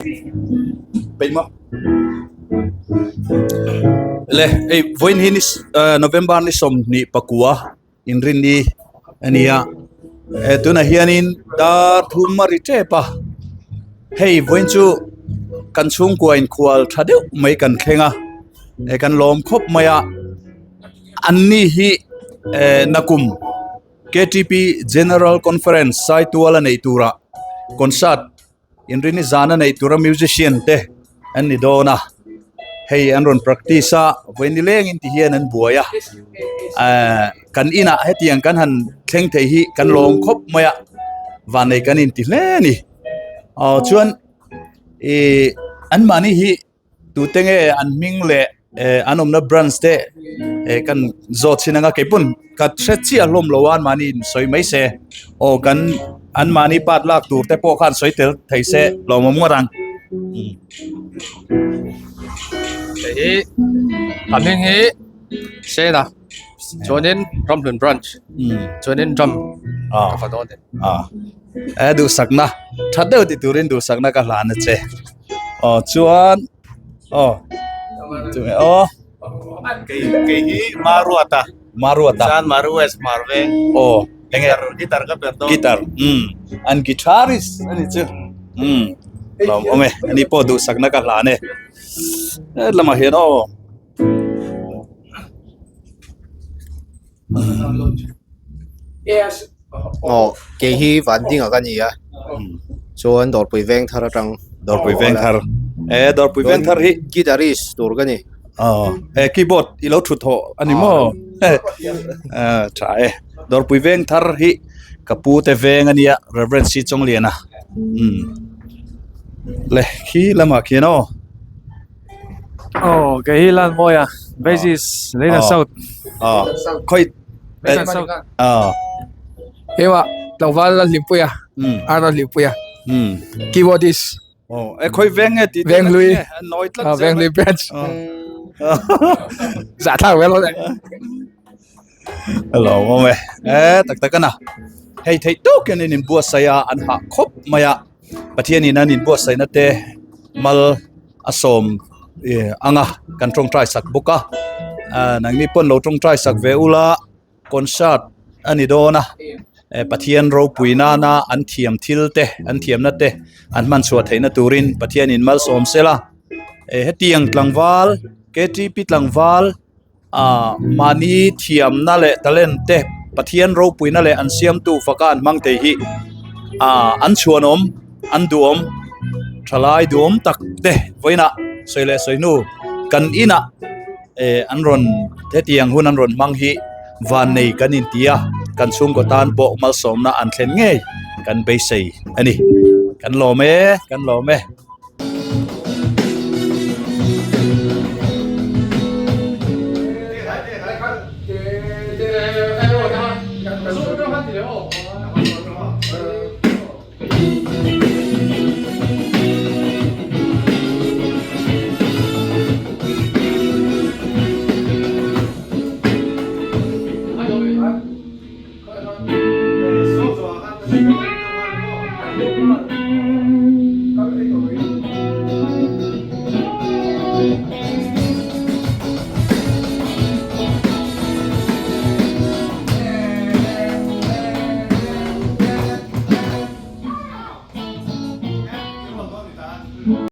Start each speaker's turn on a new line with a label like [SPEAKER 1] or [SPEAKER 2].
[SPEAKER 1] Peih maw? Le hei vawiin hi ni November ni 24 inrinni a ni a eh tunah hianin dar thum a ri tep a hei vawiin chu kan chhungkua inkhual tha deuh mai kan thleng a eh kan lawm khawp mai a anni hi eh nakum K T P General Conference Saitual a neih turah concert Inrini zana neih tura musician te an ni dawn a hei an rawn practice a vawi nilengin ti hian an buai a ehh kan inah hetiang kan han thleng thei hi kan lawm khawp mai a vannei kan inti hle a ni aw chuan ihh anmahni hi. Tute nge an hming leh eh an awmna branch te eh kan zawt chin anga keipawn ka hre chiah hlawm lo a anmahni in sawi mai se aw kan anmahni part lak tur te pawh khan sawi tel thei se lawmawm ngawt ang.
[SPEAKER 2] Hei hi a hming hi Sena chuanin Ramhlun branch chuanin drum ka va dawn e.
[SPEAKER 1] Eh duhsakna tha deuh ti turin duhsakna ka hlan a che. Aw chuan aw chu nge aw
[SPEAKER 3] Kei kei hi Maruata
[SPEAKER 1] Maruata
[SPEAKER 3] San Maru West Marveng
[SPEAKER 1] aw enge
[SPEAKER 3] guitar guitar ka ber dawn
[SPEAKER 1] guitar um an guitarist ani chu um lawm awm e ani pawh duhsakna ka hlan e helamah hian aw
[SPEAKER 4] Aw kei hi Vandinga ka ni a chuan Dawrpui Vengthar atang
[SPEAKER 1] Dawrpui Vengthar e Dawrpui Vengthar hi
[SPEAKER 4] guitarist tur ka ni
[SPEAKER 1] aw e keyboard i lo thut thawh a ni maw a tha e Dawrpui Vengthar hi ka pu te veng a nia Reverend C Chawngliana umm le khi lamah khian aw.
[SPEAKER 5] Aw kei hi lan mawi a basis Leilan South
[SPEAKER 1] aw khawi
[SPEAKER 5] Leilan South
[SPEAKER 1] aw
[SPEAKER 6] Keimah tlangval a hlimpui a ar a hlimpui a keyboardist
[SPEAKER 1] aw e khawi veng nge tih
[SPEAKER 6] Venghlui
[SPEAKER 1] nawi tlat
[SPEAKER 6] Venghlui branch zahthlak vel awle
[SPEAKER 1] Hello awm e e tak tak ana hei theih tawk hian in inbuatsaih a an hah khawp mai a Pathianin an inbuatsaihna te mal a sawm ih ang a kan tawngtai sak bawk a ah nangni pawn lo tawngtai sak ve ula concert a ni dawn a eh Pathian ropui nana an thiam thil te an thiamna te an hman chhuah theihna turin Pathianin malsawm sela eh hetiang tlangval K T P tlangval. Ah mahni thiamna leh talent te Pathian ropuina leh an siamtu faka an hmang thei hi ah an chhuanawm an duhawm thalai duhawm tak te vawiinah sawi leh sawi hnu kan inah eh an rawn hetiang hun an rawn hmang hi vannei kan inti a kan chhungkaw tan pawh malsawmna an thlen ngei kan beisei a ni kan lawm e kan lawm e.